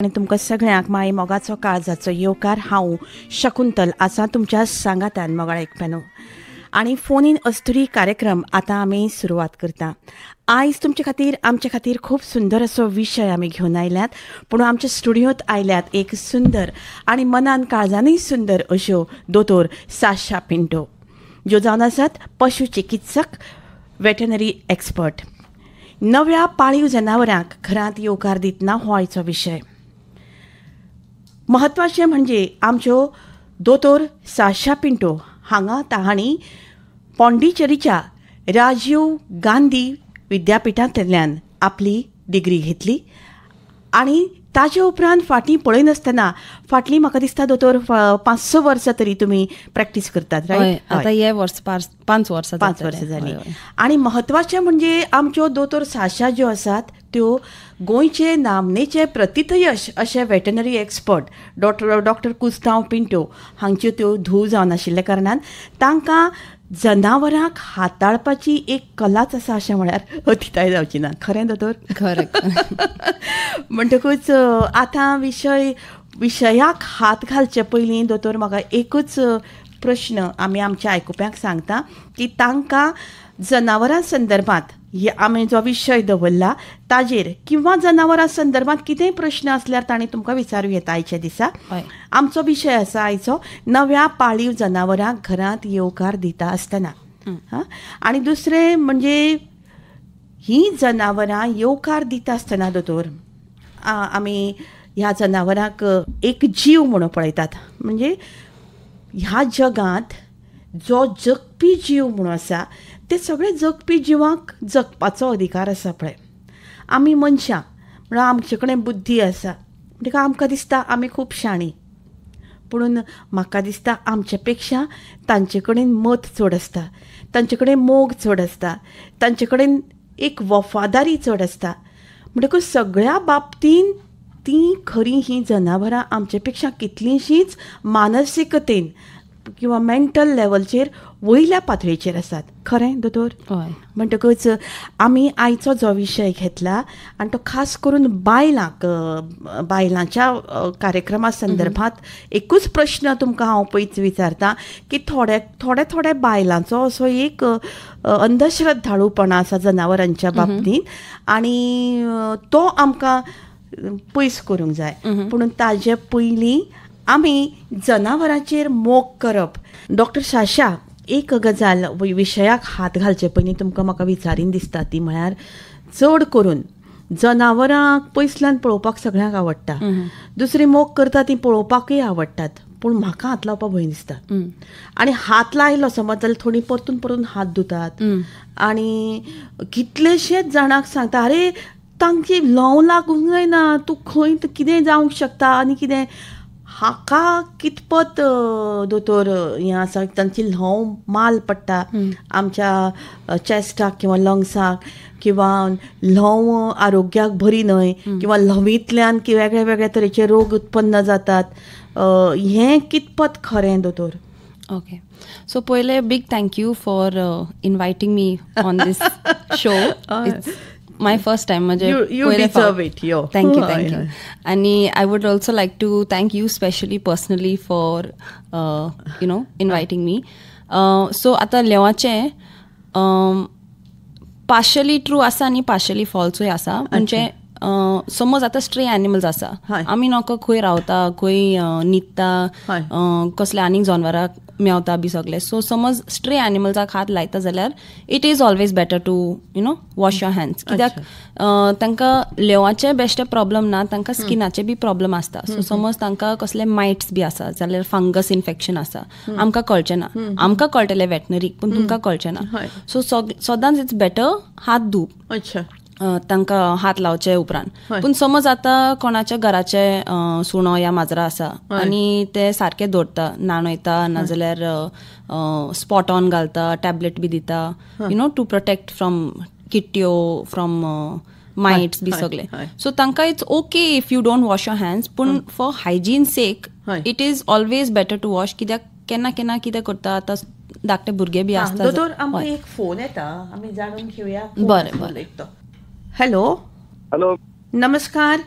आनी तुमकां सगळ्यांक माई मोगाचो काळजाचो येवकार. हांव शकुंतल आसा तुमच्या सांगातान मोगाळ एकप्यानो आनी फोन इन अस्तुरी कार्यक्रम आतां आमी सुरवात करता. आयज तुमचे खातीर आमचे खातीर खूब सुंदर असो विशय आमी घेवन आयल्यात. पूण आमच्या स्टुडियोंत आयल्यात एक सुंदर आनी मनान काळजानूय सुंदर अश्यो दोतोर साशा पिंटो, ज्यो जावन आसात पशु चिकित्सक, वेटनरी एक्सपर्ट. नव्या पाळीव जनावरांक घरांत येवकार दितना हो आयचो विशय. म्हत्वाचें म्हणजे आमच्यो दोतोर साशा पिंटो हांगा तांणी पॉंडिचेरीच्या राजीव गांधी विद्यापिठांतल्यान आपली डिग्री घेतली आनी ताजे उपरांत फाटीं पळयनासतना फाटलीं म्हाका दिसता दोतोर 5-6 वर्सां तरी तुमी प्रॅक्टीस करतात, रायट? आतां हे वर्स 5 वर्सां 5 वर्सां जालीं. आनी म्हत्वाचें म्हणजे आमच्यो दोतोर साशा ज्यो आसात त्यो गोंयचे नामनेचे प्रतितयश अशे वेटनरी एक्सपर्ट डॉक्टर कुस्तांव पिंटो हांच्यो त्यो धूव जावन आशिल्ल्या कारणान तांकां जनावरांक हाताळपाची एक कलाच आसा अशें म्हळ्यार अतिताय जावची ना. खरें दोतोर? खरें. म्हणटकूच आतां विशयाक हात घालचे पयलीं दोतोर म्हाका एकूच प्रश्न आमी आमच्या आयकुप्यांक सांगता की तांकां जनावरां संदर्भात हे आमी जो विशय दवरला ताजेर किंवा जनावरां संदर्भात कितेंय प्रश्न आसल्यार तांणी तुमकां विचारूं येता आयच्या दिसा. आमचो विशय आसा आयचो नव्या पाळीव जनावरांक घरांत येवकार दिता आसतना. आनी दुसरें म्हणजे ही जनावरां येवकार दिता आसतना दोतोर आमी ह्या जनावरांक एक जीव म्हणून पळयतात. म्हणजे ह्या जगांत जो जगपी जीव म्हणून आसा ते सगळे जगपी जिवांक जगपाचो अधिकार आसा. पळय आमी मनशां म्हळ्यार आमचे कडेन बुद्धी आसा म्हणटकच आमकां दिसता आमी खूब शाणी, पुणून म्हाका दिसता आमचे पेक्षा तांचे कडेन मत चड आसता, तांचे कडेन मोग चड आसता, तांचे कडेन एक वफादारी चड आसता. म्हणटकच सगळ्या बाबतीन तीं खरीं हीं जनावरां आमचे पेक्षा कितलींशींच मानसिकतेन किंवा मेंटल लेवलचेर वयल्या पातळेचेर आसात. खरें दोतोर? हय. म्हणटकच आमी आयचो जो विशय घेतला आनी तो खास करून बायलांक, बायलांच्या कार्यक्रमा संदर्भात एकूच प्रश्न तुमकां हांव पयच विचारता की थोडे थोडे थोडे बायलांचो असो एक अंधश्रद्धाळूपणा आसा जनावरांच्या बाबतींत आनी तो आमकां पयस करूंक जाय. पूण ताजे पयलीं आमी जनावरांचेर मोग करप. डॉक्टर साशा, एक गजाल विशयाक हात घालचे पयलीं तुमकां म्हाका विचारीन दिसता ती म्हळ्यार चड करून जनावरांक पयसल्यान पळोवपाक सगळ्यांक आवडटा, दुसरी मोग करता ती पळोवपाकूय आवडटात, पूण म्हाका हात लावपाक भंय दिसता. आनी हात लायलो समज जाल्यार थोडीं परतून परतून हात धुतात आनी कितलेशेच जाणांक सांगता अरे तांची ल्हंव लागूंक जायना, तूं खंय कितें जावंक शकता आनी कितें. हाका कितपत दोतोर हें आसा तांची ल्हंव माल पडटा आमच्या चेस्टाक किंवा लंग्साक, किंवा ल्हंव आरोग्याक बरी न्हय, किंवा ल्हंवींतल्यान वेगळे वेगळे तरेचे रोग उत्पन्न जातात, हें कितपत खरें दोतोर? ओके, सो पयलें big thank you for inviting me on this show. It's my first time. You deserve it. Yo. Thank you, thank you. And I would also like to thank you specially personally for you know, inviting me. So आता लेवाचे partially true आसा आनी partially false आसा. म्हणजे समज आतां stray animals आसा, आमी नोको खंय रावता, खंय न्हिदता, कसले आनीक जनावरांक मेवता बी सगळे. सो समज स्ट्रे एनिमल्साक हात लायता जाल्यार it is always better to you know wash your hands. कित्याक तांकां लेवाचे बेश्टे प्रॉब्लम ना, तांकां स्किनाचे बी प्रॉब्लम आसता. सो समज तांकां कसले मायट्स बी आसा जाल्यार फंगस इन्फेक्शन आसा, आमकां कळचें ना, आमकां कळटलें वेटनरीक, पूण तुमकां कळचें ना. सो सदांच it's better हात धुवप तांकां हात लावचे उपरांत. पूण समज आतां कोणाच्या घराचे सुणो या माजरां आसा आनी ते सारके दवरता, न्हाणयता, नाजाल्यार स्पॉट ऑन घालता, टॅबलेट बी दिता, you know, to protect from किट्ट्यो, from mites बी सगळे. सो तांकां it's okay if you don't wash your hands, पूण for hygiene sake it is always better to wash. कित्याक केन्ना केन्ना कितें करता आतां धाकटे भुरगे बी आसता. दोतोर आमकां एक फोन येता, आमी जाणून घेवया. बरें बरें. हॅलो. हॅलो, नमस्कार.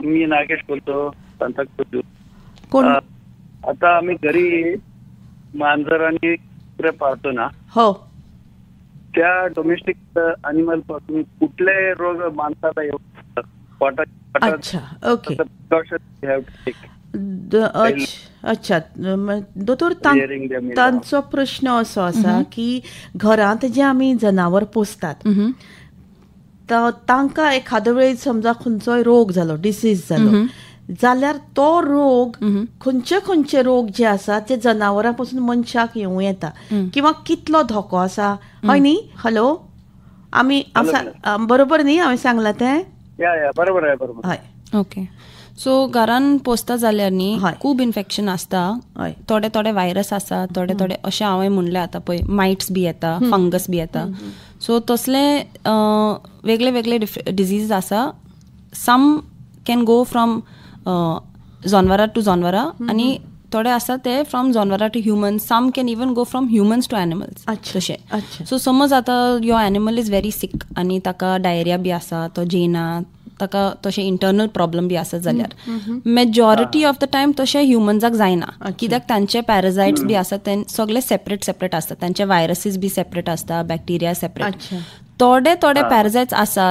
मी नागेश बोलतो, सांताक्रूझ. कोण? आता आम्ही घरी मांजर आणि कुत्रे पाळतो ना, हो, त्या डोमेस्टिक अॅनिमल पासून कुठले रोग माणसाला येऊ शकतात? अच्छा, ओके. अच्छा दोतोर, तांचो प्रश्न असो आसा की घरांत जे आमी जनावर पोसतात तांकां एखादो वेळ समजा खंयचोय रोग जालो, डिसीज जालो जाल्यार तो रोग खंयचे खंयचे रोग जे आसा ते जनावरां पासून मनशाक येवं येता किंवा कितलो धोको आसा, हय न्ही? हॅलो, आमी बरोबर न्ही हांवें सांगलां तें? बरोबर आहे, बरोबर. हय, ओके. सो घरान पोसता जाल्यार न्ही खूब इन्फेक्शन आसता, थोडे थोडे व्हायरस आसा, थोडे थोडे अशें हांवें म्हणलें आतां पळय मायट्स बी येता, फंगस बी येता. सो तसले वेगळे वेगळे डिजीज आसा. सम can go from जनावरां टू जनावरां आनी थोडे आसा ते फ्रॉम जनावरां to human, some can even go from humans to animals. तशें. सो समज आतां your animal is very sick आनी ताका डायरिया बी आसा, तो जेना, ताका तशें इंटरनल प्रॉब्लम बी आसत जाल्यार मेजॉरिटी ऑफ the time तशें ह्युमन्साक जायना, कित्याक तांचे पॅरासायट्स बी आसा ते सगळे सेपरेट सेपरेट आसता, तांचे व्हायरसीस बी सेपरेट आसता, बॅक्टेरिया सेपरेट. थोडे थोडे पॅरासायट्स आसा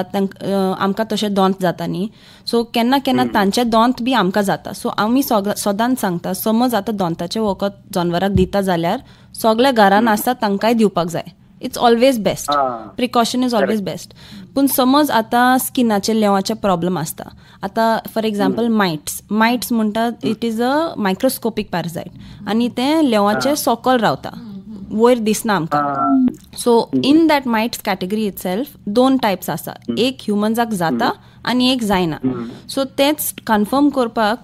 आमकां तशें दोंत जाता न्ही, सो केन्ना केन्ना तांचे दोंत बी आमकां जाता. सो आमी सदांच सांगता, समज आतां दोंताचें वखद जनावराक दिता जाल्यार सगळे घरान आसता तांकांय दिवपाक जाय. It's always best, precaution is always best. पूण समज आतां स्किनाचे लेवाचे प्रॉब्लम आसता, आतां फॉर एग्जाम्पल मायट्स, मायट्स म्हणटात it is a microscopic parasite आनी तें लेवाचे सोकल रावता, वयर दिसना आमकां. So in that mites category itself दोन टायप्स आसा, एक ह्युमन्साक जाता आनी एक जायना. सो तेंच कन्फर्म करपाक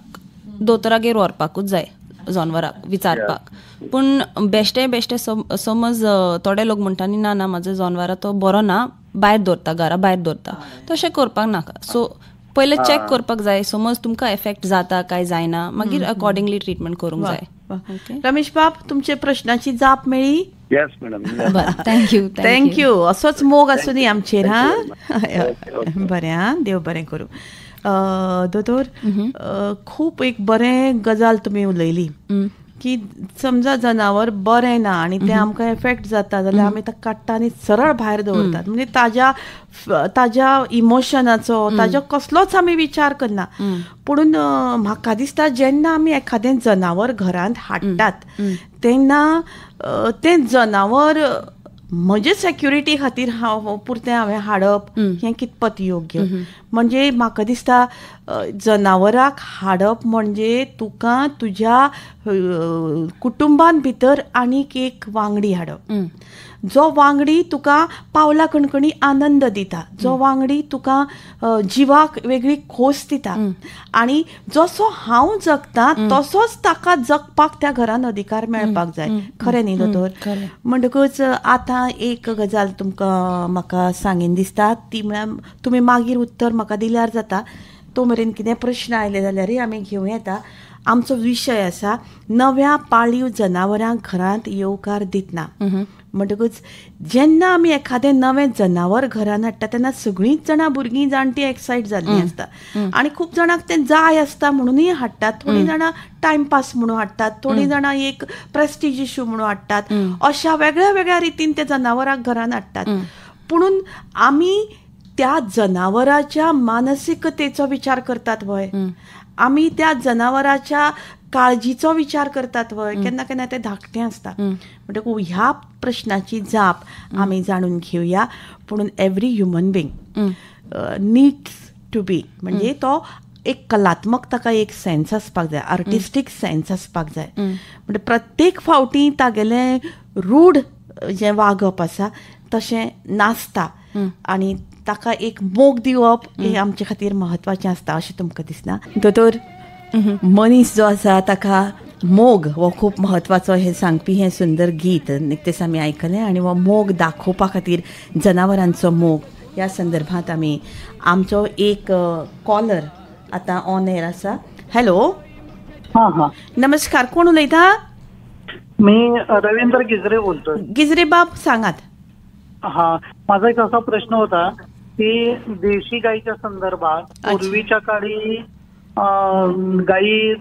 दोतोरागेर व्हरपाकूच जाय जनावराक विचारपाक. पूण बेश्टे बेश्टे समज थोडे लोक म्हणटा न्ही, ना ना म्हाजो जनावरां तो बरो ना, भायर दवरता, घरा भायर दवरता, तशें करपाक नाका. सो पयलें चॅक करपाक जाय, समज तुमकां एफेक्ट जाता काय जायना, मागीर अकॉर्डिंगली ट्रिटमेंट करूंक जाय. रमेश बाब, तुमच्या प्रश्नाची जाप मेळ्ळी? Yes madam, thank you. Thank you. असोच मोग आसूं दी आमचेर. हा, बरें, हा, देव बरें करूं. दोतोर, खूब एक बरें गजाल तुमी उलयली की समजा जनावर बरें ना आनी तें आमकां एफेक्ट जाता जाल्यार आमी ताका काडटा आनी सरळ भायर दवरतात, म्हणजे ताज्या ताज्या इमोशनाचो ताजो कसलोच आमी विचार करना. पूण म्हाका दिसता जेन्ना आमी एखादें जनावर घरांत हाडटात तेन्ना तें जनावर म्हजे सेक्युरिटी खातीर हांव पुरतें हांवें हाडप हें कितपत योग्य? म्हणजे म्हाका दिसता जनावराक हाडप म्हणजे तुका तुज्या कुटुंबान भितर आनीक एक वांगडी हाडप, जो वांगडी तुका पावला कणकणी आनंद दिता, जो वांगडी तुका जिवाक वेगळी खोस दिता आनी जसो हांव जगता तसोच ताका जगपाक त्या घरान अधिकार मेळपाक जाय. खरें न्ही दोतोर? म्हणटकूच आतां एक गजाल तुमकां म्हाका सांगीन दिसता, ती म्हळ्यार तुमी मागीर उत्तर म्हाका दिल्यार जाता, तो मेरेन कितें प्रश्न आयले जाल्यारय आमी घेवं येता. आमचो विशय आसा नव्या पाळीव जनावरांक घरांत येवकार दितना. म्हणटकूच जेन्ना आमी एखादें नवें जनावर घरान हाडटा तेन्ना सगळींच जाणां भुरगीं जाणटीं एक्सायट जाल्लीं आसता आनी खूब जाणांक तें जाय आसता म्हणूनय हाडटात, थोडीं जाणां टायमपास म्हणून हाडटात, थोडीं जाणां एक प्रेस्टीज इशू म्हणून हाडटात, अशा वेगळ्या वेगळ्या रितीन ते जनावरांक घरान हाडटात. पुणून आमी त्या जनावराच्या मानसिकतेचो विचार करतात व्हय? आमी त्या जनावराच्या काळजीचो विचार करतात व्हय? केन्ना केन्ना तें धाकटें आसता. म्हणटकूच ह्या प्रश्नाची जाप आमी जाणून घेवया. पूण every human being needs to be, म्हणजे तो एक कलात्मक ताका एक सेन्स आसपाक जाय, आर्टिस्टीक सेन्स आसपाक जाय. म्हणजे प्रत्येक फावटी तागेलें रूढ जें वागप आसा तशें नासता आनी ताका एक मोग दिवप हें आमचे खातीर म्हत्वाचें आसता अशें तुमकां दिसना दोतोर? मनीस जो आसा ताका मोग हो खूब म्हत्वाचो हें सांगपी हें सुंदर गीत निकतेंच आमी आयकलें आनी हो मोग दाखोवपा खातीर जनावरांचो मोग ह्या संदर्भांत आमी आमचो एक कॉलर आतां ऑन एअर आसा. हॅलो, हां, नमस्कार, कोण उलयता? मी रवींद्र गिजरे बोलतोय. गिजरे बाब सांगात. हा, माझा एक असा प्रश्न होता की देशी गाईच्या संदर्भात पूर्वीच्या काळी गायी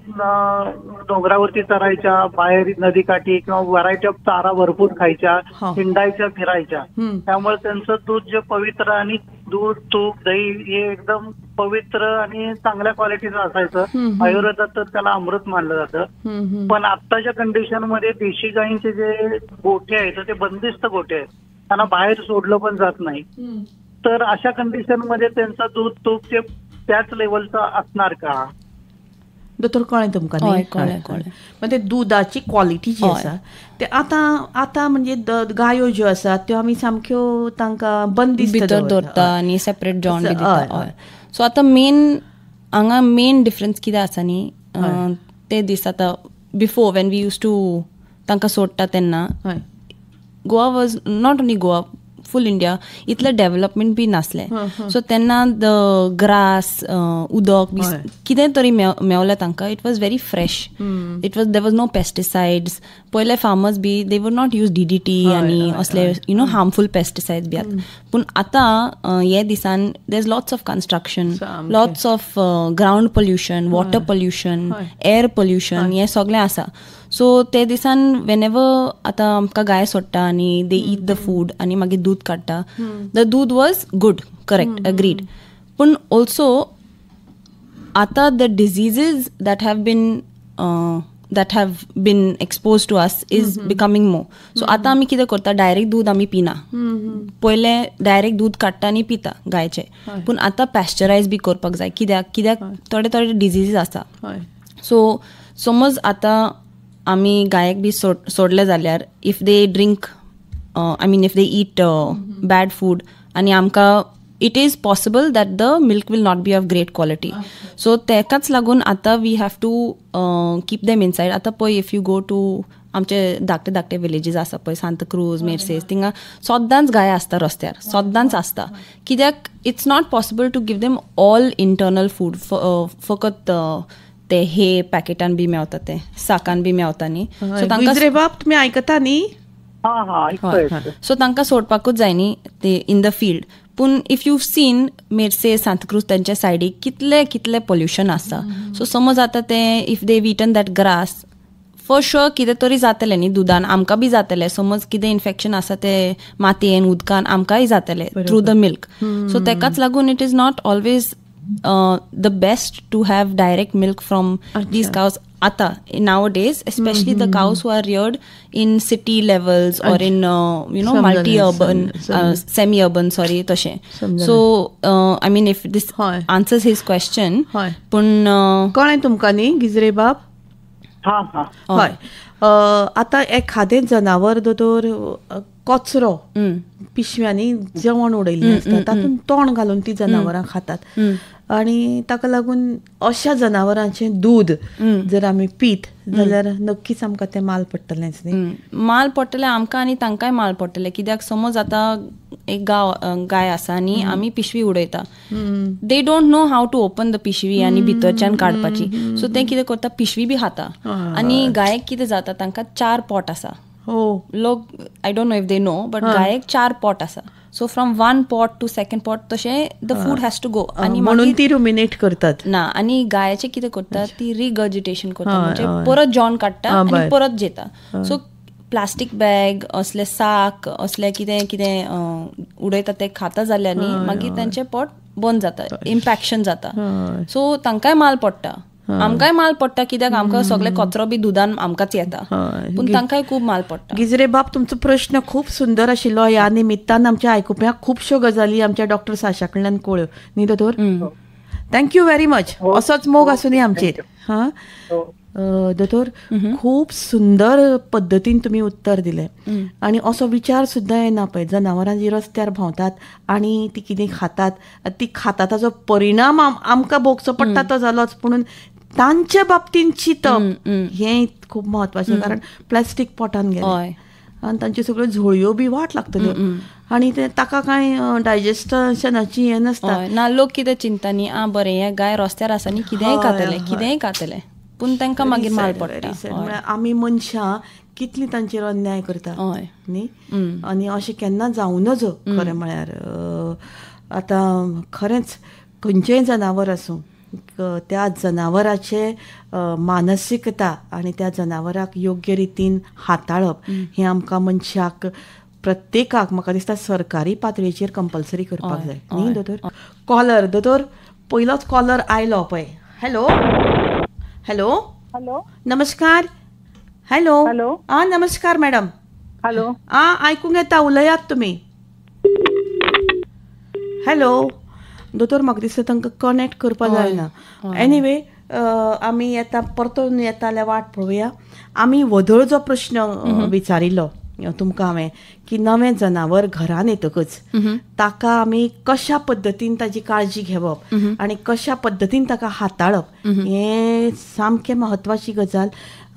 डोंगरावरती चरायच्या, बाहेर नदीकाठी किंवा व्हरायटी ऑफ चारा भरपूर खायच्या, हिंडायच्या, फिरायच्या. त्यामुळे त्यांचं दूध जे पवित्र आणि दूध, तूप, दही हे एकदम पवित्र आणि चांगल्या क्वालिटीचं असायचं. आयुर्वेदात तर त्याला अमृत मानलं जातं. पण आत्ताच्या कंडिशन मध्ये देशी गायींचे जे गोठे आहेत ते बंदिस्त गोठे आहेत, त्यांना बाहेर सोडलं पण जात नाही. तर अशा कंडिशन मध्ये त्यांचं दूध, तूप ते त्याच लेवलचं असणार का? दोतोर कळ्ळें तुमकां न्ही? कळ्ळें कळ्ळें. म्हणजे दुदाची क्वॉलिटी जी आसा ते आतां आतां म्हणजे गायो ज्यो आसात त्यो आमी सामक्यो तांकां बंदिस्त भितर दवरता आनी सेपरेट जेवण बी दिता. हय. सो आतां मेन हांगा मेन डिफरन्स कितें आसा न्ही, ते दीस आतां before when we use to तांकां सोडटा तेन्ना Goa was not only Goa, full India इतलें डेव्हलपमेंट बी नासलें. सो तेन्ना the grass, उदक बी कितें तरी मेवलें तांकां. It was very fresh, it was there was no pesticides. पयले farmers be they were not use DDT आनी असले you know harmful pesticides बी आतां. पूण आतां हे दिसान there is lots of construction, lots of ground pollution, water pollution, air pollution, हें सगळें आसा. सो ते दिसान वेनेवर आतां आमकां गाय सोडटा आनी they eat the food आनी मागीर दूद काडटा, the दूद वॉज गुड, करेक्ट, अग्रीड. पूण ऑल्सो आतां the diseases that have been expose to us is becoming more. So आतां आमी कितें करता, डायरेक्ट दूद आमी पिना. पयलें डायरेक्ट दूद काडटा आनी पिता गायचें, पूण आतां पॅश्चरायज बी करपाक जाय. कित्याक कित्याक थोडे थोडे डिजीजीस आसा. सो समज आतां आमी गायक बी सोडले जाल्यार if they drink, I mean if they eat bad food आनी आमकां it is possible that the milk will not be of great quality. So तेकाच लागून आतां we have to keep them inside. आतां पळय if you go to आमचे धाकटे धाकटे विलेजीस आसा पळय, सांताक्रूज, मेर्सेस, थिंगा सद्दांच गाय आसता रस्त्यार, सद्दांच आसता. कित्याक it's not possible to give them all internal food. फकत ते हे पॅकेटान बी मेवता, ते साकान बी मेवता न्ही. सो तांकां बाब तुमी आयकता न्ही? सो तांकां सोडपाकूच जाय न्ही ते इन the field. पूण if you seen Merces, Santacruz तांच्या सायडीक कितले कितले पोल्युशन आसा. सो समज आतां ते if they eaten that grass for sure कितें तरी जातलें न्ही दुदान, आमकां बी जातलें. समज कितें इन्फेक्शन आसा ते मातयेन उदकान आमकांय जातलें थ्रू the milk. सो तेकाच लागून it is not always the best to have direct milk from these cows. Ata nowadays, especially the cows who are reared in city levels or in you know multi-urban, semi-urban, sorry, tashe. So I mean if this answers his question. Pun कळ्ळें तुमकां न्ही गिजरे बाब? हय. आतां एखादें जनावर दोतोर कचरो पिशव्यांनी जेवण उडयल्लें आसता, तातूंत तोंड घालून ती जनावरां खातात आनी ताका लागून अशा जनावरांचें दूद जर आमी पीत जाल्यार नक्कीच आमकां तें माल पडटलेंच न्ही. माल पडटलें आमकां आनी तांकांय माल पडटलें. कित्याक समज आतां एक गाय आसा आनी आमी पिशवी उडयता, they don't know how to open the पिशवी आनी भितरच्यान काडपाची. सो ते कितें करता, पिशवी बी खाता. आनी गायक कितें जाता, तांकां 4 पोट आसा. लोक I don't know if they know, but गायक 4 पोट आसा. So from one pot to second pot तशें the food has to go. आनी म्हणून ती रुमिनेट करतात ना. आनी गायचें कितें करतात, ती रिगर्जिटेशन करता, म्हणजे परत जेवण काडटा आनी परत जेता. सो प्लास्टीक बॅग असले साक असले कितें कितें उडयता ते खाता जाल्यार न्ही मागीर तांचें पोट बंद जाता, इम्पॅक्शन जाता. सो तांकांय माल पडटा, आमकांय माल पडटा. कित्याक आमकां सगळे कचरो बी दुदान आमकांच येता, पूण तांकांय खूब माल पडटा. गिजरे बाब, तुमचो प्रश्न खूब सुंदर आशिल्लो. ह्या निमित्तान आमच्या आयकुप्यांक खुबश्यो गजाली आमच्या डॉक्टर साशा कडल्यान कळ्यो न्ही दोतोर? Thank you very much. असोच मोग आसूं आमचेर. हां दोतोर, खूब सुंदर पद्दतीन तुमी उत्तर दिलें आनी असो विचार सुद्दां येना पळय, जनावरां जी रस्त्यार भोंवतात आनी ती कितें खातात, ती खाता ताजो परिणाम आमकां भोगचो पडटा तो जालोच, पुणून तांच्या बाबतीन चिंतप हें खूब म्हत्वाचें. कारण प्लास्टीक पोटान गेलें आनी तांच्यो सगळ्यो झोळयो बी वाट लागतल्यो आनी ते ताका कांय डायजेस्टनाची हें नासता ना. लोक कितें चिंता न्ही, आं बरें हें गाय रस्त्यार आसा न्ही, कितेंय खातलें कितेंय खातलें, पूण तांकां मागीर माल पडटा. म्हळ्यार आमी मनशां कितली तांचेर अन्याय करता न्ही, आनी अशें केन्ना जावं नजो. खरें म्हळ्यार आतां खरेंच खंयचेंय जनावर आसूं, त्या जनावराचे मानसिकता आनी त्या जनावराक योग्य रितीन हाताळप हें आमकां मनशाक प्रत्येकाक म्हाका दिसता सरकारी पातळेचेर कंपल्सरी करपाक जाय न्ही दोतोर. कॉलर दोतोर, पयलोच कॉलर आयलो पळय. हॅलो हॅलो हॅलो, नमस्कार. हॅलो हॅलो, आं नमस्कार मॅडम. हॅलो, आं आयकूंक येता, उलयात तुमी. हॅलो दोतोर, म्हाका दिसता तांकां कनेक्ट करपाक जायना. एनिवे आमी येता परतून येता जाल्यार वाट पळोवया. आमी व्हदळ जो प्रश्न विचारिल्लो तुमकां हांवें की नवें जनावर घरान येतकच ताका आमी कशा पद्दतीन ताजी काळजी घेवप आनी कशा पद्दतीन ताका हाताळप हें सामकें म्हत्वाची गजाल.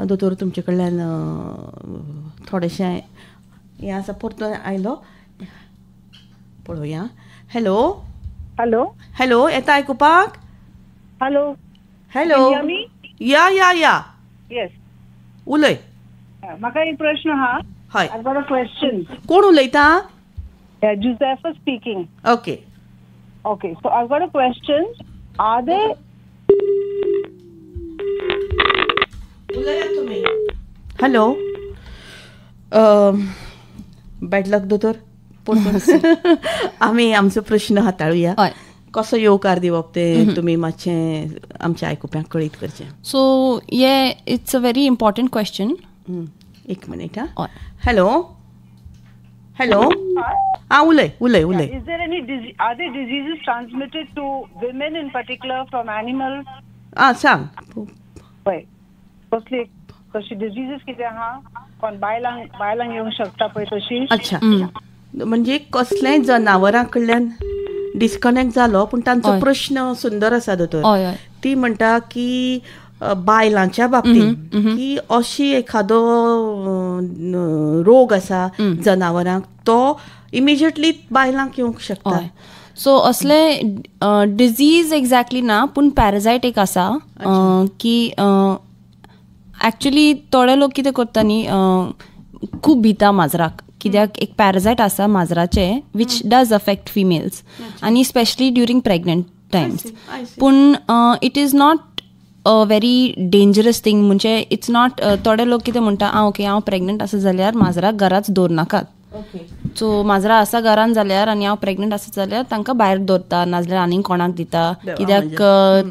दोतोर तुमचे कडल्यान थोडेशें हें आसा. परतून आयलो पळोवया. हॅलो हॅलो हॅलो, येता आयकुपाक? हॅलो हॅलो, या या या, येस उलय. म्हाका एक प्रश्न आहा. हय, I've got a question. कोण उलयता? Josefa speaking. Okay okay, so I've got a question. Are they उलयात तुमी. हॅलो, बॅड लक दोतोर. आमी आमचो प्रश्न हाताळुया. कसो येवकार दिवप ते तुमी मातशें आमच्या आयकुप्यांक कळीत करचें. सो ये it's a very important question. एक मिनिट. हा, हॅलो हॅलो, हा उलय उलय उलय. Is there any are there diseases transmitted to women in particular from animals? आ सांग. पळय कसली कशी डिजीजेस कितें आहा कोण बायलांक बायलांक येवंक शकता पळय तशी. अच्छा, म्हणजे कसलेंय जनावरां कडल्यान डिस्कनेक्ट जालो पूण तांचो प्रश्न सुंदर आसा दोतोर. ती म्हणटा की बायलांच्या बाबतींत की अशी एखादो रोग आसा जनावरांक तो इमिजिएटली बायलांक येवंक शकता. सो असले डिजीज एक्झॅक्टली ना, पूण पॅरासायट एक आसा की एक्चुली थोडे लोक कितें करता न्ही, खूब भिता माजराक, कित्याक एक पॅरासायट आसा माजराचे which does affect females आनी स्पेशली ड्युरींग प्रेग्नंट टायम्स. पूण it is not a very dangerous thing. म्हणजे it's not, थोडे लोक कितें म्हणटा, आं ओके हांव प्रेग्नंट आसा जाल्यार माजराक घराच दवरनाकात. सो माजरां आसा घरान जाल्यार आनी हांव प्रेग्नंट आसा जाल्यार तांकां भायर दवरता, नाजाल्यार आनीक कोणाक दिता, कित्याक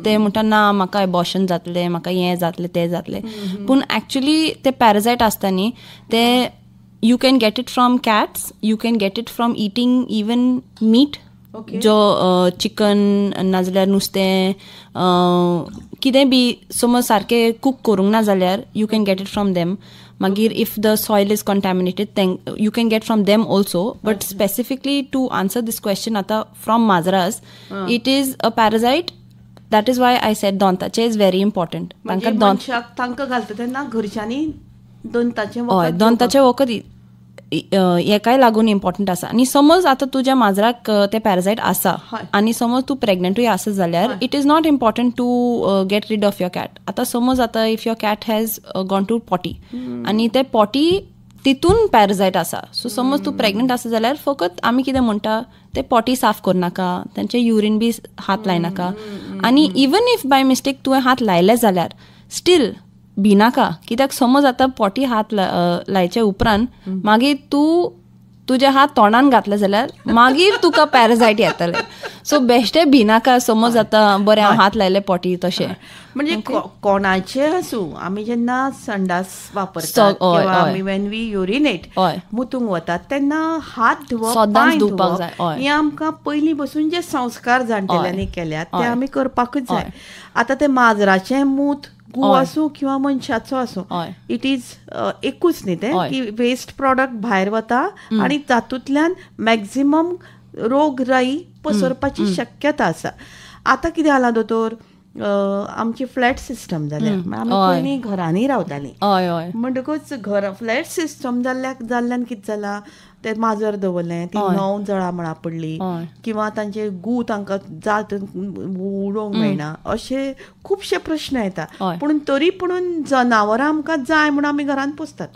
ते म्हणटा ना म्हाका एबॉर्शन जातलें, म्हाका हें जातलें तें जातलें. पूण एक्चुली ते पॅरासायट आसता न्ही ते you can get it from cats, you can get it from eating even meat, जो चिकन नाजाल्यार नुस्तें कितें बी समज सारकें कूक करूंक ना जाल्यार you can get it from them. मागीर if the soil is contaminated you can get from them also. But specifically to answer this question आतां फ्रॉम माजरास it is a parasite. That is why I said दोंताचें is very important. तांकां तांकां घालता तेन्ना घरच्यांनी दोंताचें, हय दोंताचें वखद हेकाय लागून इम्पॉर्टंट आसा. आनी समज आतां तुज्या माजराक ते पॅरासायट आसा आनी समज तूं प्रेग्नंटूय आसा जाल्यार it is not important to get rid of your cat. आतां समज आतां if your cat has gone to potty आनी ते पॉटी तितून पॅरासायट आसा, सो समज तूं प्रेग्नंट आसा जाल्यार फकत आमी कितें म्हणटा ते पॉटी साफ करनाका, तांचे युरीन बी हात लायनाका. आनी इवन if by mistake तुवें हात लायले जाल्यार स्टील भिनाका, कित्याक समज आतां पोटी हात लायचे उपरांत मागीर तूं तुजे हात तोंडान घातले जाल्यार मागीर तुका पॅरासायट येतले. सो बेश्टे भिनाका, समज आतां बरें हांव हात लायले पोटी तशें. म्हणजे कोणाचे आसूं, आमी जेन्ना संडास वापरतात किंवा आमी when we urinate मुतूंक वतात तेन्ना हात धुवप, पांय धुवप हे आमकां पयलीं बसून जे संस्कार जाणटेल्यांनी केल्यात ते आमी करपाकूच जाय. आतां ते माजराचें मूत गू आसूं किंवा मनशाचो आसूं, it is एकूच न्ही तें की वेस्ट प्रॉडक्ट भायर वता आनी तातूंतल्यान मॅक्झिमम रोगराई पसरपाची शक्यता आसा. आतां कितें जालां दोतोर, आमची फ्लॅट सिस्टम जाल्या, आमी पयलीं घरांनी रावतालीं, म्हणटकूच घर फ्लॅट सिस्टम जाल्ल्यान कितें जालां, ते माजर दवरलें ती न्हव जळामळा पडली किंवा तांचे गू तांकां जात उडोवंक मेळना, अशे खुबशे प्रश्न येता. पूण तरी पुणून जनावरां आमकां जाय म्हणून आमी घरांत पोसतात.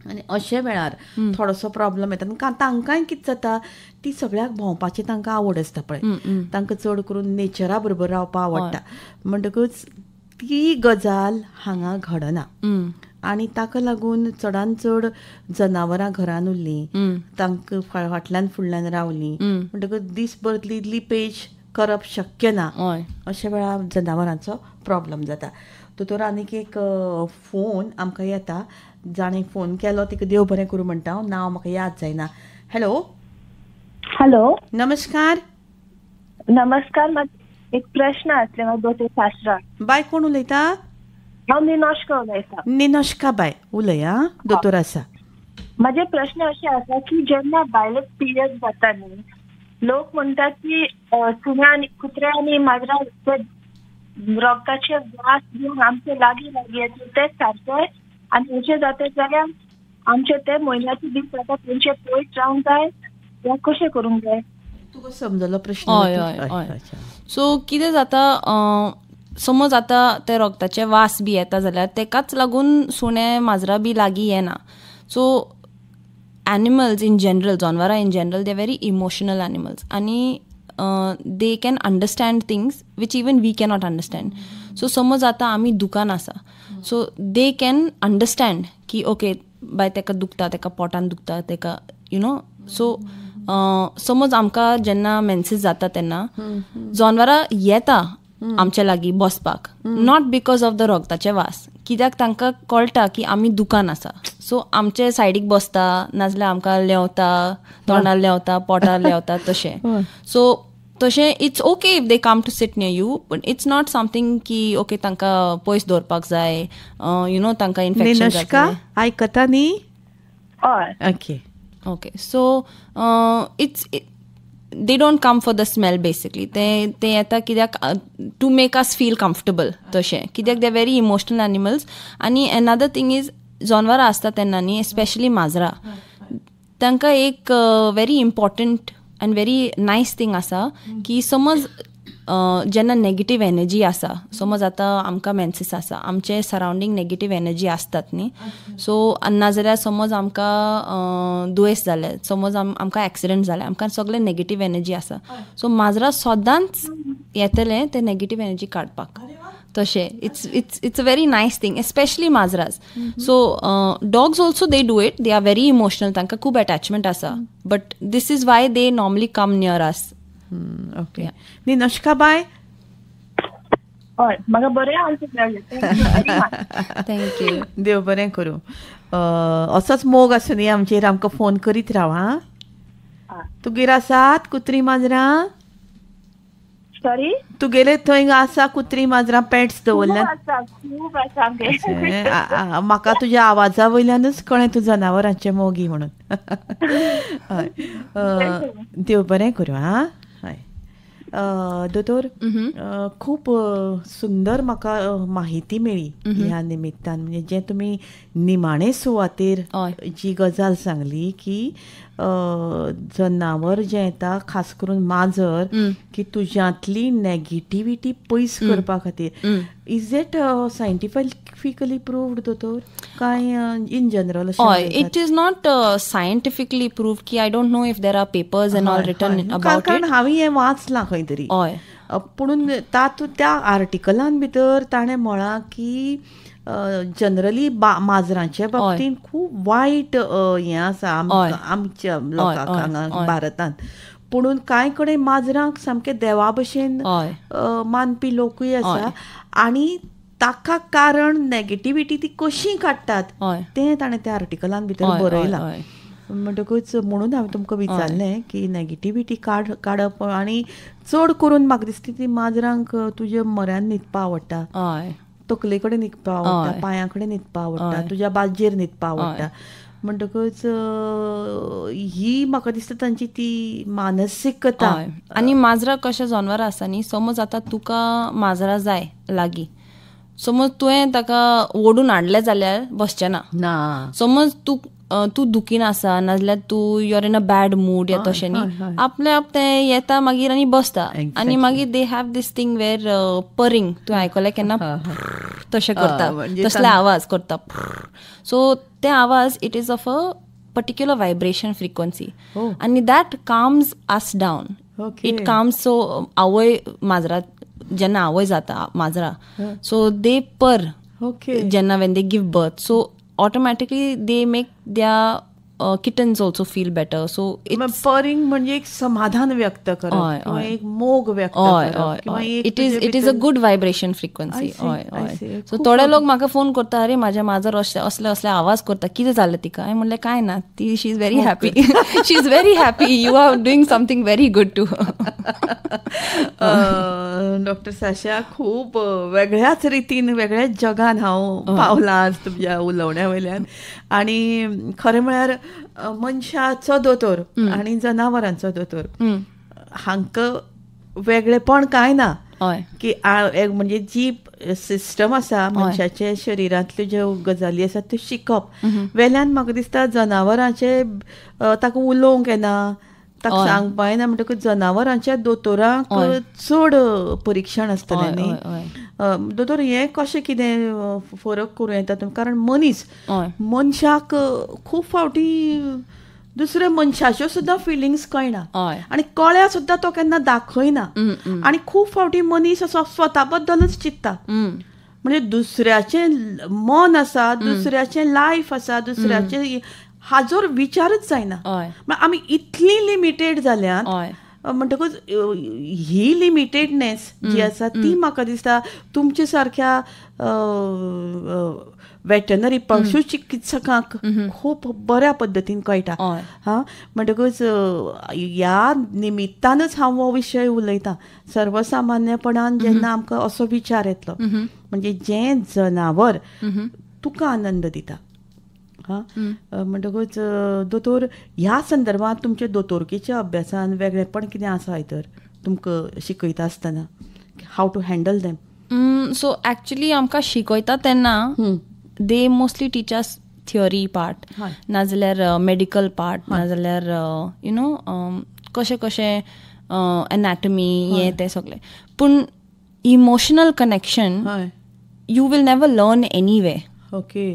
आनी अशे वेळार थोडोसो प्रॉब्लम येता. तांकांय कितें जाता, ती सगळ्याक भोंवपाची तांकां आवड आसता पळय, तांकां चड करून नेचरा बरोबर रावपाक आवडटा, म्हणटकूच ती गजाल हांगा घडना आनी ताका लागून चडान चड जनावरां घरान उरलीं, तांकां फाटल्यान फुडल्यान रावलीं, म्हणटकच दीसभर इतली पेज करप शक्य ना. अशा वेळार जनावरांचो प्रॉब्लम जाता. दोतोर आनीक एक फोन आमकां येता, जाणें फोन केलो तिका देव बरें करूं म्हणटा, नांव म्हाका याद जायना. हॅलो. हॅलो, नमस्कार. नमस्कार, एक प्रश्न आसले म्हाका दोतोर शास्त्रा. बाय कोण उलयता? हांव निनोश्का उलयता. निनोश्का बाय उलया, दोतोर आसा. म्हाजे प्रश्न अशें आसा की जेन्ना बायलेक पिरियड जाता न्ही, लोक म्हणटात की सुण्या आनी कुत्रे आनी माजरां ते रोगताचे वास घेवन आमचे लागीं लागीं येतले ते सारके, आनी अशें जाता जाल्यार आमचे ते म्हयन्याचे दीस जाता तेंचे पयस रावंक जाय या कशें करूंक जाय? तुका समजलो प्रश्न? हय हय. सो कितें जाता, समज आतां ते रोगताचे वास बी येता जाल्यार तेकाच लागून सुणे माजरां बी लागीं येना. सो एनिमल्स इन जनरल, जनावरां in general they very emotional animals आनी they can understand things which even we cannot understand. So समज आतां आमी दुकान आसा, सो they can understand की ओके बाय तेका दुखता, तेका पोटान दुखता, तेका you know. सो समज आमकां जेन्ना मेन्सीस जाता तेन्ना जनावरां येता आमच्या लागीं बसपाक, not because of the रोगताचे वास, कित्याक तांकां कळटा की आमी दुकान आसा. सो आमचे सायडीक बसता, नाजाल्यार आमकां लेंवता, तोंडार लेंवता, पोटार लेंवता तशें. सो तशें it's okay if they come to sit near you, but it's not something की ओके तांकां पयस दवरपाक जाय, you know तांकां इन्फेक्शन जातलें. आयकता न्ही? Okay okay. So it's they don't come for the smell basically. ते येता कित्याक to make us feel comfortable तशें, कित्याक they very emotional animals. आनी एनदर थिंग is, जनावरां आसता तेन्ना न्ही, स्पेशली माजरां, तांकां एक very important and very nice thing आसा की समज जेन्ना नेगेटीव एनर्जी आसा, समज आतां आमकां मेन्सीस आसा, आमचे सरावंडींग नेगेटीव एनर्जी आसतात न्ही, सो नाजाल्यार समज आमकां दुयेंस जालें, समज आमकां एक्सिडंट जालें, आमकां सगळें नेगेटीव एनर्जी आसा, सो माजरां सदांच येतलें ते नेगेटीव एनर्जी काडपाक तशें. It's it's it's a very nice thing, especially माजराज. So dogs also they do it, they are very emotional, तांकां खूब एटॅचमेंट आसा, but this is why they normally come near us. Okay Ninoshka बाय, हय म्हाका बरें answer मेळ्ळें, thank you. देव बरें करूं. असोच मोग आसूं न्ही आमचेर, आमकां फोन करीत राव. हां, तुगेर आसात कुत्री माजरां? सॉरी, तुगेले थंय आसा कुत्री माजरां, पेट्स दवरल्यात? खूब आसा. म्हाका तुज्या आवाजा वयल्यानूच कळ्ळें तूं जनावरांचें मोगी म्हणून. हय, देव बरें करूं. हां, हय दोतोर, खूब सुंदर म्हाका माहिती मेळ्ळी ह्या निमित्तान. म्हणजे जें तुमी निमाणे सुवातेर जी गजाल सांगली की जनावर जें येता, खास करून माजर, की तुज्यांतली नेगेटिविटी पयस करपा खातीर, is it scientifically proved दोतोर काय इन जनरल? हय, it is not scientifically proved की I don't know if there are papers and all written about it, कारण हांवें हें वाचलां खंय तरी. हय, पुणून त्या आर्टिकलान भितर ताणें म्हळां की जनरली माजरांच्या बाबतींत खूब वायट हें आसा आमच्या लोकांक हांगा भारतांत, पुणून कांय कडेन माजरांक सामकें देवा भशेन मानपी लोकूय आसा, आनी ताका कारण नेगेटिविटी ती कशी काडटात तें ताणें त्या आर्टिकलान भितर बरयलां. म्हणटकूच म्हणून हांवें तुमकां विचारलें की नेगेटिविटी काडप, आनी चड करून म्हाका दिसता ती माजरांक तुज्या म्हऱ्यान न्हिदपा आवडटा, तकले कडेन न्हिदपा आवडटा, पांयां कडेन न्हिदपा आवडटा, तुज्या बाज्जेर न्हिदपा आवडटा. म्हणटकूच ही म्हाका दिसता तांची ती मानसीकता. आनी माजरां कशें जनावरां आसा न्ही, समज आतां तुका माजरां जाय लागीं, समज तुवें ताका ओडून हाडलें जाल्यार बसचें ना, समज तूं तूं दुखीन आसा, नाजाल्यार तूं you are in a bad mood या तशें न्ही, आपले आप तें येता मागीर आनी बसता. आनी मागीर they have this thing where purring, तुवें आयकलें केन्ना तशें करता, तसले आवाज करता. सो ते आवाज it is of a particular vibration frequency आनी that calms us down. It calms. So आवय माजरा जेन्ना आवय जाता माजरा, सो दे पर जेन्ना when they give birth, so automatically they make their kittens also feel better. So it's purring म्हणजे एक समाधान व्यक्त करप, एक मोग व्यक्त करप. It is a good vibration frequency. हय हय. सो थोडे लोक म्हाका फोन करता, अरे म्हाज्या माजर असले असले असले आवाज करता, कितें जालें तिका? हांवें म्हणलें कांय ना, ती she is very happy, she is very happy, you are doing something very good too. Doctor Sasha, खूब वेगळ्याच रितीन वेगळ्याच जगान हांव पावलां आज तुमच्या उलोवण्या वयल्यान. आनी खरें म्हळ्यार मनशाचो दोतोर आनी जनावरांचो दोतोर हांकां वेगळेपण कांय ना, की म्हणजे जी सिस्टम आसा मनशाच्या शरिरांतल्यो ज्यो गजाली आसात त्यो शिकप वेल्यान म्हाका दिसता जनावरांचे ताका उलोवंक येना, ताका सांगपा येना, म्हणटकूच जनावरांच्या दोतोरांक चड परिक्षण आसतलें न्ही. दोतोर, हें कशें कितें फरक करूं येता? कारण मनीस मनशाक खूब फावटी दुसऱ्या मनशाच्यो सुद्दां फिलिंग्स कळना आनी कळ्या सुद्दां तो केन्ना दाखयना, आनी खूब फावटी मनीस असो स्वता बद्दलच चिंतता. म्हणजे दुसऱ्याचें मन आसा, दुसऱ्याचें लायफ आसा, दुसऱ्याचें हाजोर विचारच जायना. आमी इतली लिमिटेड जाल्यात म्हणटकूच ही लिमिटेडनेस जी आसा ती म्हाका दिसता तुमच्या सारक्या वेटनरी पशु चिकित्सकांक खूब बऱ्या पद्दतीन कळटा. हा, म्हणटकूच ह्या निमित्तानच हांव हो विशय उलयतां. सर्वसामान्यपणान जेन्ना आमकां असो विचार येतलो म्हणजे जें जनावर तुका आनंद दिता. हा, म्हणटकूच दोतोर, ह्या संदर्भात तुमच्या दोतोरकेच्या अभ्यासान वेगळेपण कितें आसा तर तुमकां शिकयता आसतना, how to handle them? So actually आमकां शिकयता तेन्ना they mostly teach us theory part, नाजाल्यार मेडिकल पार्ट, नाजाल्यार you know कशें कशें एनाटमी हें तें सगळें. पूण emotional connection you will never learn anyway. Okay,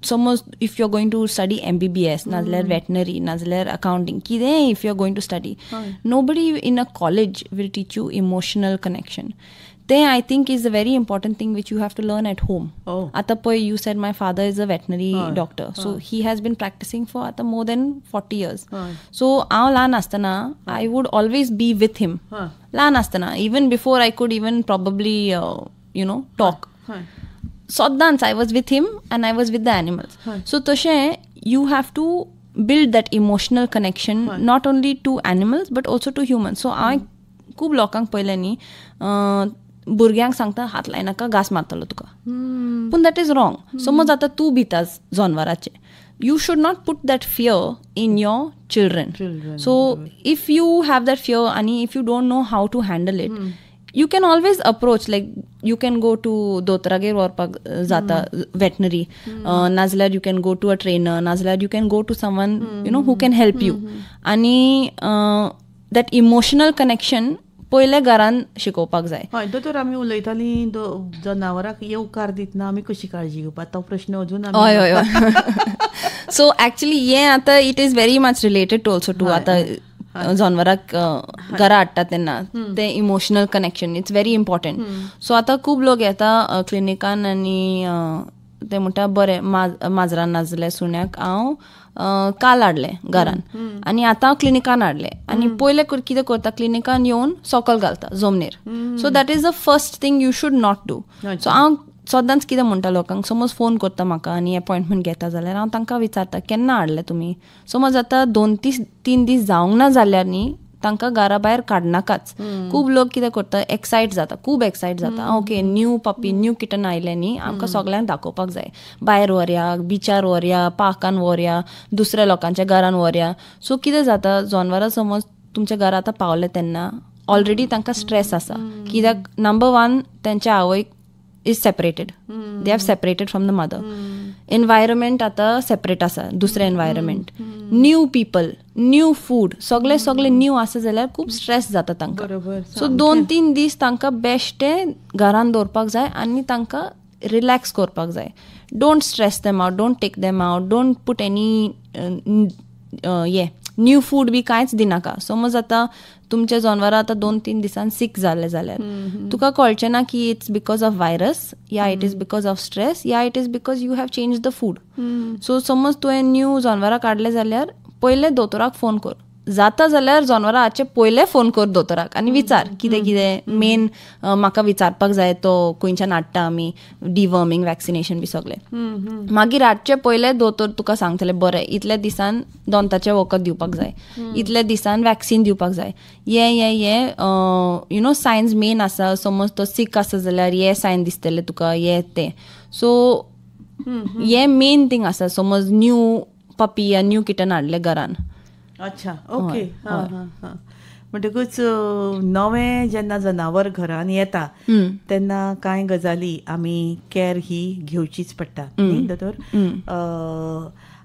समज if you are going to study MBBS, नाजाल्यार वेटनरी, नाजाल्यार अकाउंटींग, कितेंय if you are going to study, nobody in a college will teach you emotional connection. तें I think is a very important thing which you have to learn at home. आतां पळय, you said my father is a veterinary doctor, so he has been practising for आतां more than 40 years. So हांव ल्हान आसतना I would always be with him. ल्हान आसतना even before I could even probably you know talk, सदांच I was with him and I was with the animals. So तशें you have to build that emotional connection not only to animals but also to human. So हांवें खूब लोकांक पळयलें न्ही, भुरग्यांक सांगता हात लायनाका, घास मारतलो तुका, पूण that is wrong. समज आतां तूं भिता जनावराचें, you should not put that fear in your children. So if you have that fear आनी if you don't know how to handle it, you can always approach, like you can go to दोतोरागेर व्हरपाक जाता veterinary, नाजाल्यार you can go to a trainer, नाजाल्यार you can go to someone you know who can help you. आनी that emotional connection पयले घरान शिकोवपाक जाय. हय दोतोर, आमी उलयतालीं जनावरांक येवकार दितना आमी कशी काळजी घेवपाक, तो प्रश्न अजून. हय हय हय. सो एक्चुली हें आतां it is very much related to also to आतां जनावराक घरा हाडटा तेन्ना तें emotional connection it's very important. So आतां खूब लोक येता क्लिनिकान आनी ते म्हणटा बरें माजरान नाजाल्यार सुण्याक हांव काल हाडलें घरान आनी आतां हांव क्लिनिकान हाडलें, आनी पयलें कितें करता क्लिनिकान येवन सोकल घालता जमनीर. So that is the first thing you should not do. So हांव सदांच कितें म्हणटा लोकांक, समज फोन करता म्हाका आनी अपॉयंटमेंट घेता जाल्यार हांव तांकां विचारता केन्ना हाडलें तुमी. समज आतां 2-3 दीस जावंक ना जाल्यार न्ही तांकां घरा भायर काडनाकाच. खूब लोक कितें करता, एक्सायट जाता, खूब एक्सायट जाता, okay new puppy new kitten आयलें न्ही आमकां सगळ्यांक दाखोवपाक जाय, भायर व्हरया, बिचार व्हरया, पार्कान व्हरया, दुसऱ्या लोकांच्या घरान व्हरया. सो कितें जाता, जनावरां समज तुमच्या घरा आतां पावलें तेन्ना ऑलरेडी तांकां स्ट्रेस आसा, कित्याक नंबर 1 तेंच्या आवयक is separated, they have separated from the mother. Environment आतां सेपरेट आसा, दुसरें environment, new people, new food, सगळे सगळे न्यू आसा जाल्यार खूब स्ट्रेस जाता तांकां. सो 2-3 दीस तांकां बेश्टे घरान दवरपाक जाय आनी तांकां रिलॅक्स करपाक जाय. Don't stress them out, don't take them out, don't put any ये न्यू फूड बी कांयच दिनाका. समज आतां तुमच्या जनावरां आतां 2-3 दिसान सीक जालें जाल्यार तुका कळचें ना की it's because of virus या it is because of stress या it is because you have change the food. So समज तुवें न्यू जनावरां काडलें जाल्यार पयलें दोतोराक फोन कर. जाता जाल्यार जनावरां हाचे पयले फोन कर दोतोराक आनी विचार कितें कितें मेन म्हाका विचारपाक जाय, तो खंयच्यान हाडटा आमी डिवर्मींग वॅक्सिनेशन बी सगळें. मागीर हाडचे पयले दोतोर तुका सांगतले बरें इतल्या दिसान दोंताचें वखद दिवपाक जाय, इतल्या दिसान वॅक्सिन दिवपाक जाय, ये ये ये you know Sainz main आसा. समज तो सीक आसा जाल्यार हे सायन दिसतले तुका, हे ते. सो हे मेन थिंग आसा. समज न्यू पपी या न्यू किटन हाडले घरान. अच्छा, ओके. हां हां हां. म्हणटकूच नवें जेन्ना जनावर घरान येता तेन्ना कांय गजाली आमी कॅर ही घेवचीच पडटा न्ही दोतोर?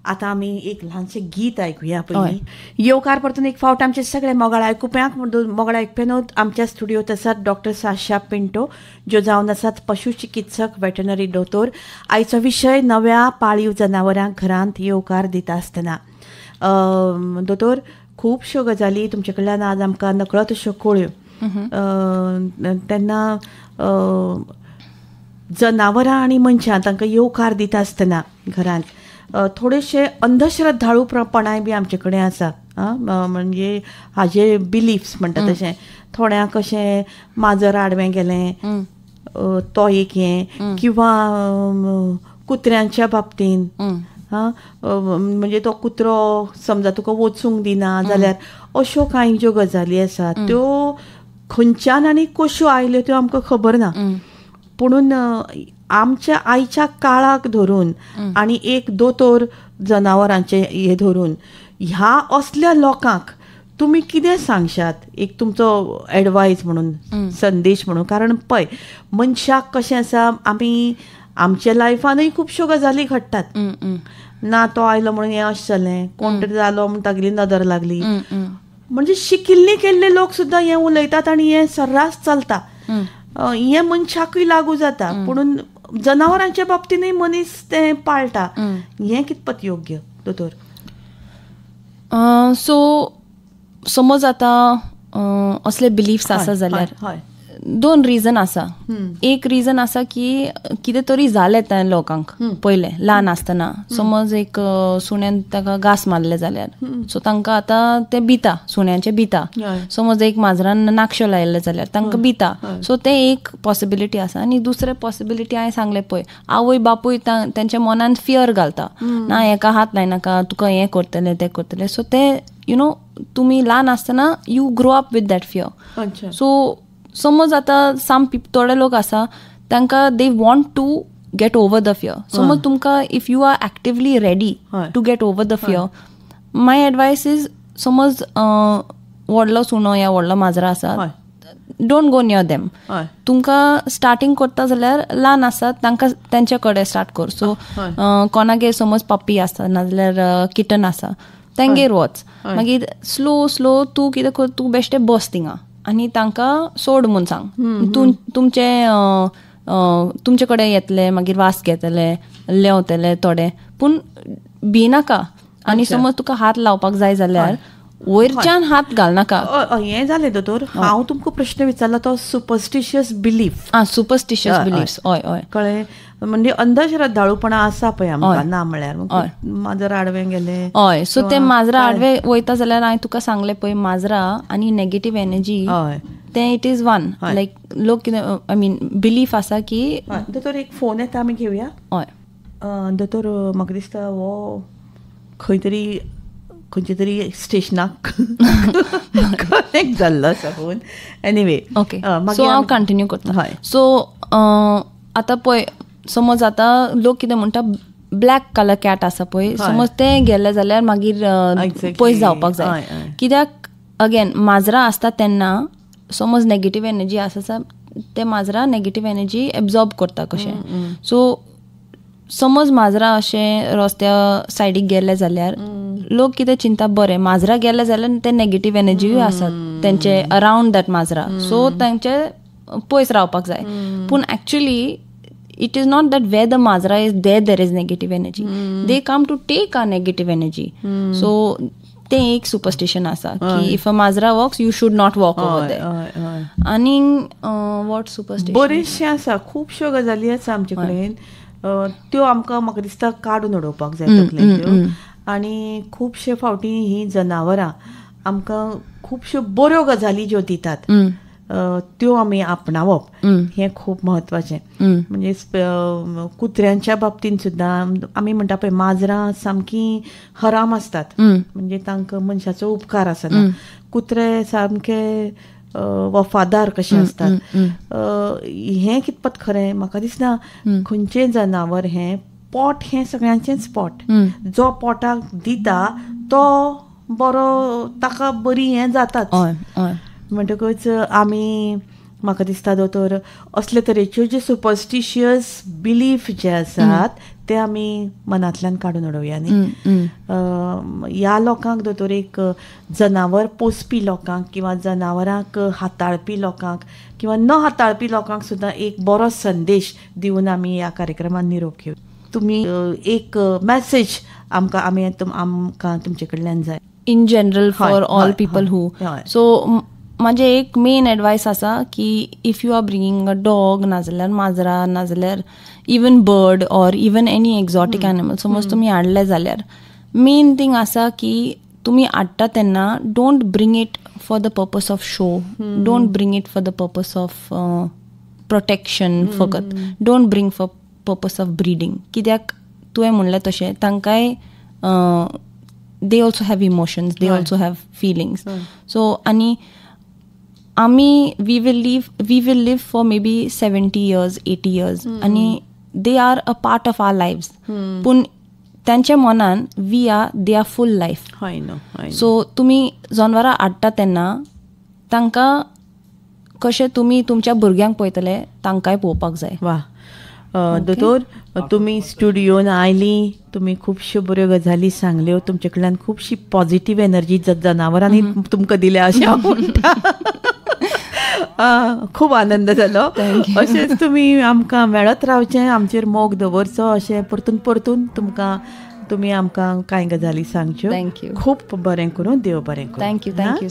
आतां आमी एक ल्हानशें गीत आयकुया पयलीं. येवकार परतून एक फावट आमचे सगळे मोगाळ आयकुप्यांक. मोगाळ आयकुप्यानो, आमच्या स्टुडियोत आसात डॉक्टर साशा पिंटो, ज्यो जावन आसात पशु चिकित्सक, वेटनरी दोतोर. आयचो विशय नव्या पाळीव जनावरांक घरांत येवकार दिता आसतना. दोतोर, खुबश्यो गजाली तुमचे कडल्यान आज आमकां नकळत अश्यो कळ्यो. तेन्ना जनावरां आनी मनशां तांकां येवकार दिता आसतना घरांत थोडेशे अंधश्रद्धाळूपणाय बी आमचे कडेन आसा. म्हणजे हाजे बिलीफ्स म्हणटा तशें थोड्यांक अशें माजर आडवें गेलें तो एक हें, किंवा कुत्र्यांच्या बाबतीन म्हणजे तो कुत्रो समजा तुका वचूंक दिना जाल्यार अश्यो कांय ज्यो गजाली आसात त्यो खंयच्यान आनी कश्यो आयल्यो त्यो आमकां खबर ना. पुणून आमच्या आयच्या काळाक धरून आनी एक दोतोर जनावरांचे हे धरून ह्या असल्या लोकांक तुमी कितें सांगशात, एक तुमचो एडवायज म्हणून, संदेश म्हणून? कारण पळय मनशाक कशें आसा, आमी आमच्या लायफानूय खुबश्यो गजाली घडटात ना, तो आयलो म्हणून हें अशें जालें, कोण तरी जालो म्हूण तागेली नदर लागली, म्हणजे शिकिल्ले केल्ले लोक सुद्दां हें उलयतात आनी हें सर्रास चलता. हें मनशाकूय लागू जाता, पुणून जनावरांच्या बाबतीनूय मनीस तें पाळटा. हें कितपत योग्य दोतोर? सो समज आतां असले बिलीफ्स आसा जाल्यार दोन रिजन आसा. एक रिजन आसा की कितें तरी जालें त्या लोकांक पयलें ल्हान आसतना. समज एक सुण्यान ताका घास मारले जाल्यार सो तांकां आतां ते भिता, सुण्याचे भिता. समज एक माजरान नाकशो लायले जाल्यार तांकां भिता. सो तें एक पॉसिबिलिटी आसा. आनी दुसरें पॉसिबिलिटी हांवें सांगलें पळय, आवय बापूय तेंच्या मनान फियर घालता, ना हेका हात लायनाका, तुका हें करतलें तें करतलें. सो तें you know तुमी ल्हान आसतना you grow up with that fear. So समज आतां सम थोडे लोक आसा तांकां they want to get over the fear. समज तुमकां if you are actively ready to get over the fear, my advice is समज व्हडलो सुणो या व्हडलो माजरा आसा, don't go near them. तुमकां स्टार्टींग करता जाल्यार ल्हान आसा तांकां तेंचे कडेन स्टार्ट कर. सो कोणागेर समज पप्पी आसा नाजाल्यार किटन आसा तेंगेर वच, मागीर स्लो स्लो तूं कितें कर, तूं बेश्टें बस थिंगा आनी तांकां सोड म्हूण सांग. तूं तुमचे तुमचे कडेन येतले, मागीर वास घेतले, लेंवतले थोडे, पूण भिनाका. आनी समज तुका हात लावपाक जाय जाल्यार वयरच्यान हात घालनाका. हें जालें दोतोर, हांव तुमकां प्रश्न विचारला तो सुपरस्टिशियस बिलीफ. आं, सुपरस्टिशियस बिलीफ्स. हय हय, कळ्ळें. म्हणजे अंधश्रद्धाळूपणा आसा पळय आमकां, ना म्हळ्यार माजर आडवें गेलें. हय, सो ते माजरा आडवे वयता जाल्यार हांवें तुका सांगलें पळय, माजरा आनी नेगेटीव एनर्जी तें it is one. लायक लोक कितें I mean belief आसा की. दोतोर एक फोन येता, आमी घेवया. हय दोतोर, म्हाका दिसता हो खंय तरी खंयच्या तरी स्टेशनाक कनेक्ट जाल्लो आसा फोन. एनिवे, ओके, सो हांव कंटिन्यू करता. हय, सो आतां पळय समज आतां लोक कितें म्हणटा, ब्लॅक कलर कॅट आसा पळय, समज तें गेलें जाल्यार मागीर पयस जावपाक जाय. कित्याक अगेन माजरां आसता तेन्ना समज नेगेटीव एनर्जी आसा ते माजरां नेगेटीव एनर्जी एब्जॉर्ब करता कशें. सो समज माजरां अशें रस्त्या सायडीक गेले जाल्यार लोक कितें चिंता, बरें माजरां गेले जाल्यार ते नेगेटीव एनर्जीय आसात तेंचे अरावंड that माजरां, सो तांचे पयस रावपाक जाय. पूण actually It is not that where the Majra is there is negative energy. They come to take our negative energy. So तें एक सुपरस्टिशन आसा की if a Majra walks you should not walk over there. आनी what superstition बरेचशें आसा, खुबश्यो गजाली आसा आमचे कडेन, त्यो आमकां म्हाका दिसता काडून उडोवपाक जाय तकलेंतल्यो. आनी खुबशे फावटी ही जनावरां आमकां खुबश्यो बऱ्यो गजाली ज्यो दितात त्यो आमी आपणावप हें खूब म्हत्वाचें. म्हणजे कुत्र्यांच्या बाबतीन सुद्दां आमी म्हणटा पळय माजरां सामकी हराम आसतात, म्हणजे तांकां मनशाचो उपकार आसना. कुत्रे सामके वफादार कशे आसतात. हें कितपत खरें म्हाका दिसना. खंयचें जनावर हें पोट हें सगळ्यांचेंच पोट, जो पोटाक दिता तो बरो, ताका बरी हें जाताच. म्हणटकच आमी म्हाका दिसता दोतोर असले तरेच्यो जे सुपरस्टिशियस बिलीफ जे आसात ते आमी मनांतल्यान काडून उडोवया न्ही. ह्या लोकांक दोतोर एक जनावर पोसपी लोकांक किंवा जनावरांक हाताळपी लोकांक किंवा न हाताळपी लोकांक सुद्दां एक बरो संदेश दिवन आमी ह्या कार्यक्रमान निरोप घेवया. तुमी एक मॅसेज आमकां आमी आमकां तुमचे कडल्यान जाय in general for all people who. So म्हाजें एक मेन एडवायस आसा की if you are bringing a dog नाजाल्यार माजरा नाजाल्यार even bird or even any exotic animal समज तुमी हाडले जाल्यार मेन थींग आसा की तुमी हाडटा तेन्ना don't bring it for the purpose of show, don't bring it for the purpose of protection फकत, don't bring for purpose of breeding. कित्याक तुवें म्हणलें तशें तांकांय they also have emotions, they also have feelings. So आनी आमी we will live for maybe 70 years 80 years आनी they are a part of our lives. पूण तांच्या मनान we are they are full life. So तुमी जनावरां हाडटा तेन्ना तांकां कशें तुमी तुमच्या भुरग्यांक पळयतले तांकांय पळोवपाक जाय. वा दोतोर, तुमी स्टुडियोन आयली, तुमी खुबश्यो बऱ्यो गजाली सांगल्यो, तुमचे कडल्यान खुबशी पॉझिटिव्ह एनर्जी जनावरांनी तुमकां दिल्या अशें हांव म्हणटा. खूब आनंद जालो. अशेंच तुमी आमकां मेळत रावचें, आमचेर मोग दवरचो, अशें परतून परतून तुमकां तुमी आमकां कांय गजाली सांगच्यो. Thank you. खूब बरें करूं, देव बरें करूं. Thank you. Thank you.